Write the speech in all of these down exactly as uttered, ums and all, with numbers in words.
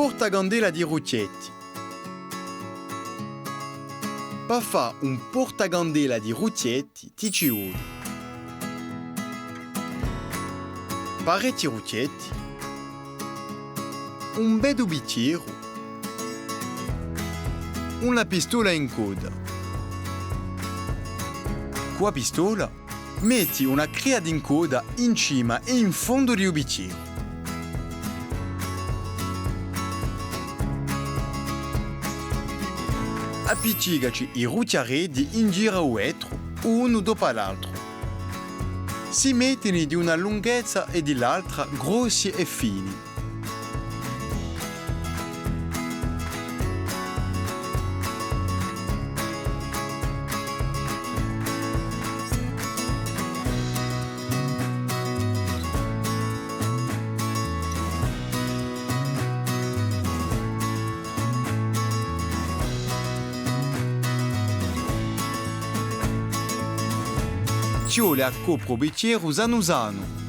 Portacandela di ruchjetti. Pà fà un portacandela di ruchjetti ti ci voli parechji ruchjetti, un beddu bichjeru, una pistola in codda. Cù a pistola metti una cria d'incodda in cima è in fondu di u bichjeru. Appiccicaci i ruchjareddi in ghjiru à u vetru, unu dopu à l'altru. Si mettini di una lunghezza è di l'altra, grossi è fini. Ci voli à copra u bichjeru sanu sanu.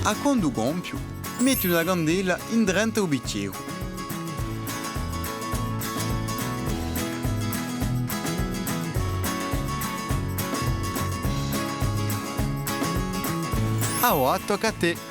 À quandu compiu, metti una candela indrentu à u bichjeru. Avà tocca à tè.